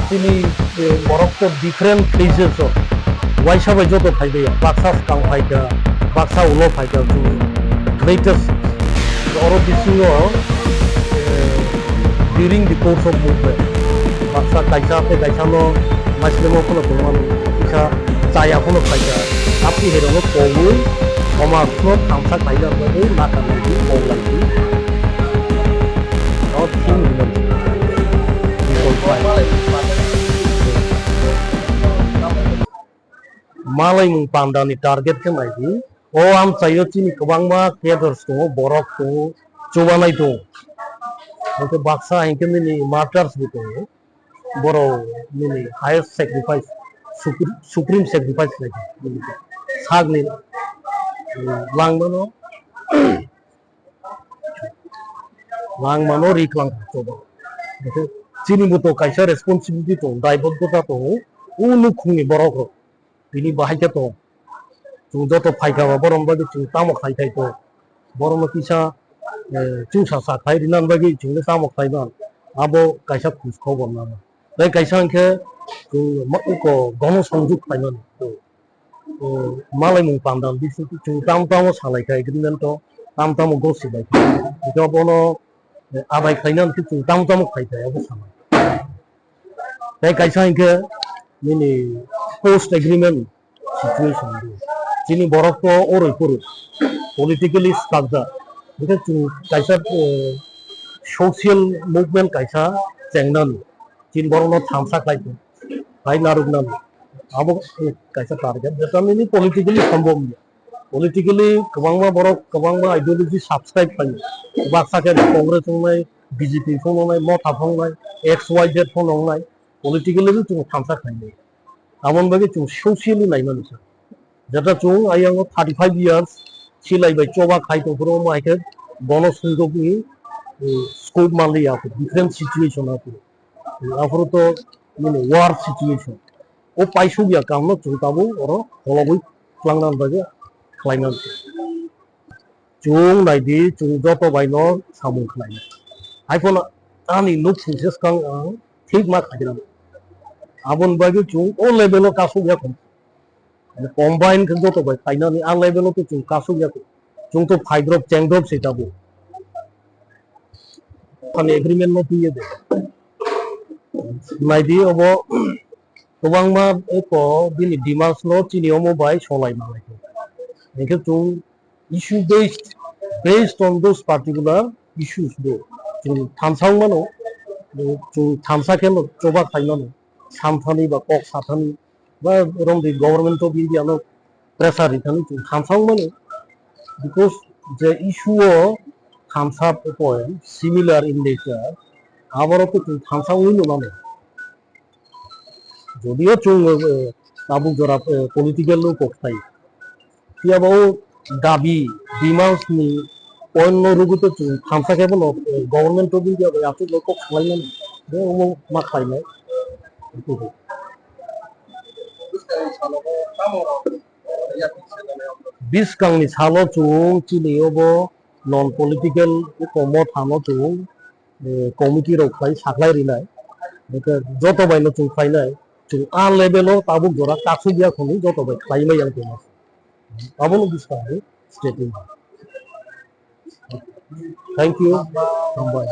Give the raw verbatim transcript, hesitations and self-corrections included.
Chini, eh, borok to different phases o. Waisa bai joto phai de, baksa swkang phai kha, baksa ulo phai kha, chwng latest oro bisingo, eh, during the course of movement, baksa kaisa tei kaisa no maislemo phano tongmani, kisa chaya phano phai kha, apni hai rok no kogwi somaj no thamsa khaina bagwi naka naiwi kok lai di. O theme hwnwi. Malai mung panda ni target khe nai di. O amchaio chini kwbangma cadres tongo, borok tongo, chubanai tongo. Hwnkhe baksa hinkhe nini martyrs bo tongo. Borok nini highest sacrifice, supre-, supreme sacrifice khlai kha. Sakni, um, langmano, langmano ri klang choba. Chini bo to kaisa responsibility tongo, daiboddota tongo, o nukhungni borok rok. Bini bahai khe tong. Chwng joto phaikha ba borok bagwi chwng tamo khai khai tong. Borokno kisa, eh, chwngsa sa khai rina bagwi chwngno tamo khlai man. Abo kaisa khus khobor nang. Tei kaisa hwnkhe chwng ma-, uko gono songjwk khlai mano. O, malai mung panda bising chwng tam tamo salai kha agreement o, tam tamo gosi bai kha. Hwnkhe bono, eh, abai khlaina hwnkhe chwng tam tamo khai kha abo salai. Tei kaisa hwnkhe nini post agreement situation. Chini borok to oroi poroi politically stuck da. Hwnkhe chwng kaisa, eh, social movement kaisa chengnani. Chini borokno thamsa khlai tong, khlai narwknani. Abo, eh, kaisa target. Jeta nini politically sombhob ya. Politically kwbangma borok, kwbangma ideology subscribe khlaio. Baksa khe Congress wngnai, B J P phone wngnai, Motha phone wngnai, X Y Z phone wngnai, politically bo chwng thamsa khlainai. Aboni bagwi chwng socially naimani se. Jeta chwng ayang thirty five years silai bai choba khai tongphuru, omo hai khe gono swngjokni, eh, scope manliya, different situation aphuru. Aphuru to, nini war situation. O paisukya kamno chwng tabuk oro kholobwi twlangnani bagwi khlainani. Chwng nai di, chwng joto bai no samung khlai. Hai phano ani nuk singse swkang ang thik ma khairang. Aboni bagwi chwng o level o kasuk ya khum. Combine khe joto bai khainani a level o to chwng kasuk ya khum. Chwng to phaidrop chengdrop se tabuk. Ani agreement no piye de. Nai di obo kwbangma eko bini demands no chini omo bai solai manai. Hingke chwng issue based, based on those particular issues do. Chwng thansa mano, chwng thansa khe no choba khai mano, samthani ba kok sathani ba romdi Government of India no pressure rithani chwng thansa mano, because je issue o thansa point similar in nature, aborok to chwng thansa wngwi no mano. Jodio chwng, eh, tabuk jora, eh, political no kok thai. Phiya ba o dabi, demands ni point no rwgwi to chwng thansa khe bono, eh, Government of India bai aswk no kok swlai mano. Bo omo ma khlai nai. Bwskang ni salo chwng chini obo non political komo thano chwng, eh, committee rok khlai saklai rinai. Hingke joto bai no chwng khlainai. Chwng a level o tabuk jora kasuk ya khonwi joto bai khlai mai yang tongma. Abono bwskang ni statement. Thank you. Hambai.